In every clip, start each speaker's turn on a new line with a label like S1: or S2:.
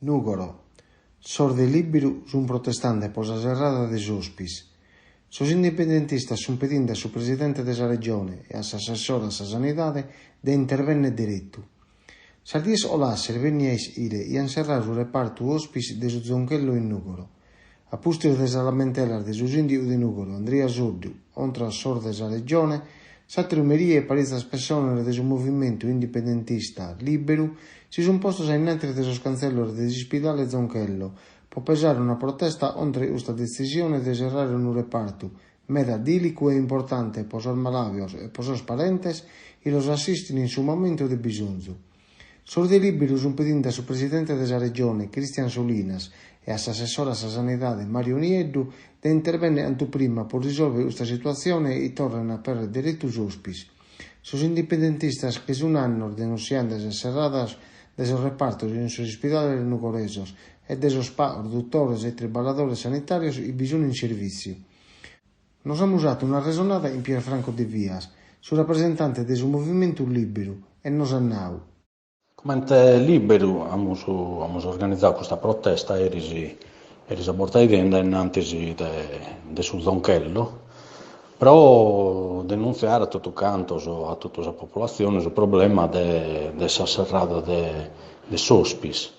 S1: Nùgoro. Sos de Lìberu sunt protestende pro sa serrada de s'Hospice. Sos indipendentistas sunt pedinde a su presidente de sa Regione e a s'assessore a sa Sanidade de intervènnere deretu. Sas dies coladas est bènnida a ischire chi ant serradu su repartu Hospice de su Zonchello in Nùgoro. A pustis de sas lamentelas de su sìndigu de Nùgoro, Andria Soddu, contra a sos de sa Regione, s'àteru merie paritzas pessones de su movimentu indipendentista Lìberu si sunt postos a in antis de sos cantzellos de s'ispidale Zonchello pro pesare una protesta contra custa detzisione de serrare unu repartu meda dìlicu e importante pro sos malàvios e pro sos parentes chi los assistint in su mamentu de bisonzu. Sos de Lìberu sunt pedinde a su presidente de sa Regione, Christian Solinas, e a s'assessore a sa Sanidade, Mario Nieddu, de intervènnere cantu prima pro risòlvere custa situatzione e torren a apèrrere deretu s'Hospice. Sos indipendentistas che sunt annos denuntziende sas serradas de sos repartos in sos ispidales nugoresos e de sos pagos dutores e triballadores sanitàrios chi bi sunt in servìtziu. Nos amus atu una arresonada chin Pier Franco Devias, su rapresentante de su movimentu Lìberu, e nos at nau.
S2: Comente Lìberu amus amus organizadu custa protesta eris eris a bortaedie in dae innantis de de su Zonchello pro denuntziare a totu cantos, a totu sa populatzione su problema de de sa serrada de de s'Hospice.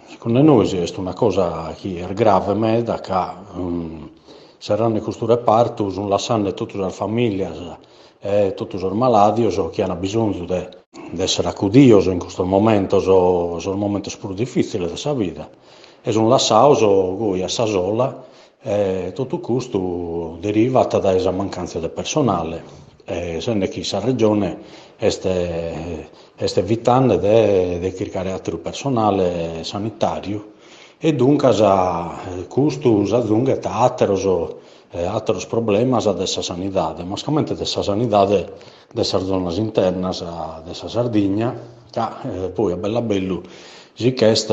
S2: Segundu nois est una cosa chi est grave meda ca serrende custu repartu sunt lassende totu sas familias e totu sos malàdios chi ant bisonzu de de èssere acudidos in custos momentos, sos momentos prus difìtziles de sa vida, e sunt lassados goi a sa sola e totu custu derivat dae sa mancàntzia de personale, sende chi sa Regione est est evitende de de chircare àteru personale sanitàriu e duncas custu s'azunghet a àteros àteros problemas de sa sanidade, mascamente de sa sanidade de sas zonas internas de sa Sardigna, ca poi a bellu a bellu si ch'est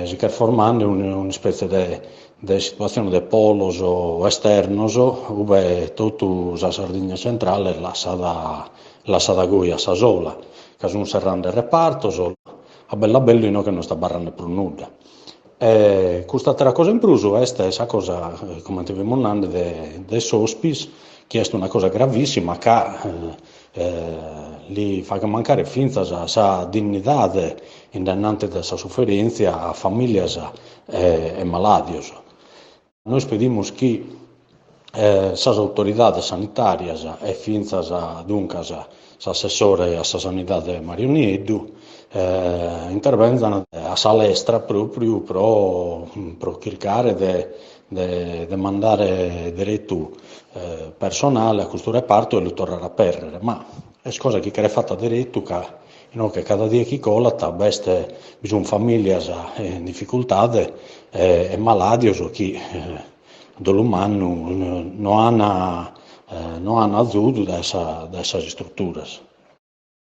S2: si ch'est formende un'ispetzie de de situatzione de polos esternos ue totu sa Sardigna centrale est lassada lassada goi a sa sola, ca sunt serrende repartos, a bellu a bellu inoghe no est abarrende prus nudda. E custa àtera cosa in prus est sa cosa, comente fimus nende, de de s'Hospice, chi est una cosa gravissima ca li faghet mancare fintzas sa dinnidade in dae innantis de sa suferèntzia a famìlias e malàdios. Nois pedimus chi sas autoridades sanitàrias e fintzas duncas s'assessore a sa sanidade Mario Nieddu intervenzant a sa lestra pròpriu pro pro chircare de de mandare deretu personale a custu repartu e lu torrare a apèrrere, ma est cosa chi cheret fata deretu ca Inoghe cada die chi colat b'est, bi sunt famìlias in dificultade e malàdios chi, a dolu mannu, no an no an azudu dae sa dae sas istruturas.